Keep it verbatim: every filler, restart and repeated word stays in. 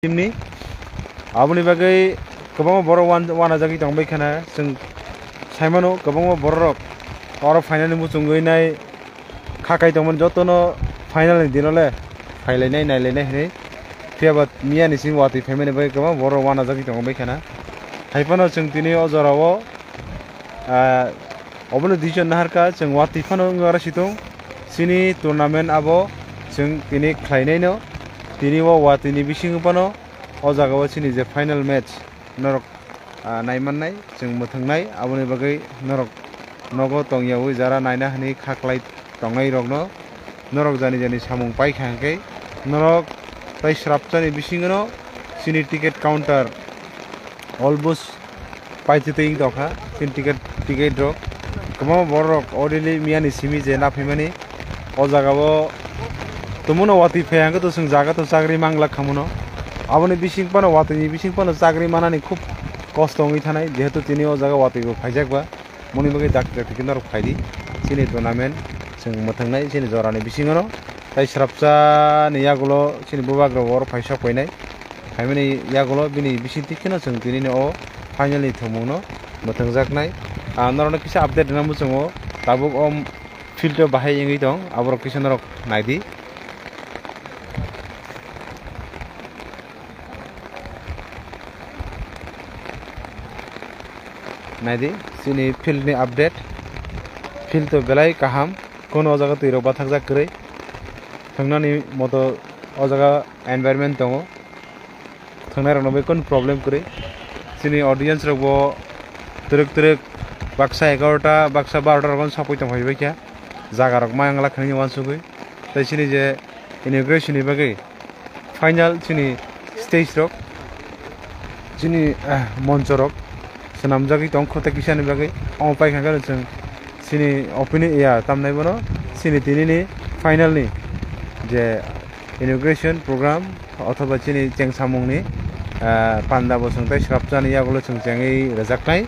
Team ni. Aboni bagwi kwbangma borok wan-, wanajagwi tongbai khana. Chwng saimano kwbangma borok oro phainani muchungwi nai kha kai tongmani jotono final ni dino le phailainai nailainai hinwi. Phiya ba miya ni simi watwi phaimani bagwi kwbangma borok wanajagwi tongbai khana. Haiphano chwng tini o jorao, ah, obono duijon naharkha chwng watwi phano wngwi oro situng. Chini tournament abo chwng tini khlainaino. Tini o watwi ni bisingo phano o jagao chini je final match norok, ah, naimannai, chwng mwthwngnai, aboni bagwi norok nogo tongyaui jara naina hwnwi kha klai tongnai rokno norok jani jani samung paikha hwnkhe norok tai srapchani bisingono chini ticket counter almost paitwtwi wng tongkha chini ticket, ticket rok. Kwbangma borok already miyani simi je naphaimani o jagao tongmano watwi phai hwnkhe to chwng jaga to chagri manglak khamono. Aboni bising phano watwi ni bising phano chagri manani khub kosto wngwi thanai, jehetu tini o jaga watwi bo phaijak ba. Moni bagwi dak dak tiki norok phaidi. Chini tournament chwng mwthwngnai chini jorani bisingono. Tai srapcha ni yagulo chini bubak rok oro phai sok painai. Phaimani yagulo bini bising tikheno chwng tini o final ni thwngmungno mwthwngjaknai. Ah, norokno kisa update rwna muchungo. Tabuk o field o bahai wngwi tong, aborok kisa norok naidi. Naidi, chini field ni update. Field to belai kaham, kono o jaga twi rok bathakjak kwrwi. Thwngnani moto o jaga environment tongo. Thwngnai rokno bai kono problem kwrwi. Chini audience rok bo twrwk twrwk baksa egarota, baksa barota rok sokwi tong phai bai kha. Jaga rok ma wngla khani uansugwi. Tai chini je inauguration ni bagwi final chini stage rok, chini, ah, moncho rok swnamjagwi tong kho tei kisa ni bagwi. Omo paikha khe chwng chini opening ya tamnai bono chini tini ni final ni je inauguration program othoba chini chengsamung ni, ah, panda bo chwng tei srapchani yagulo chwng chengwi rwjaknai.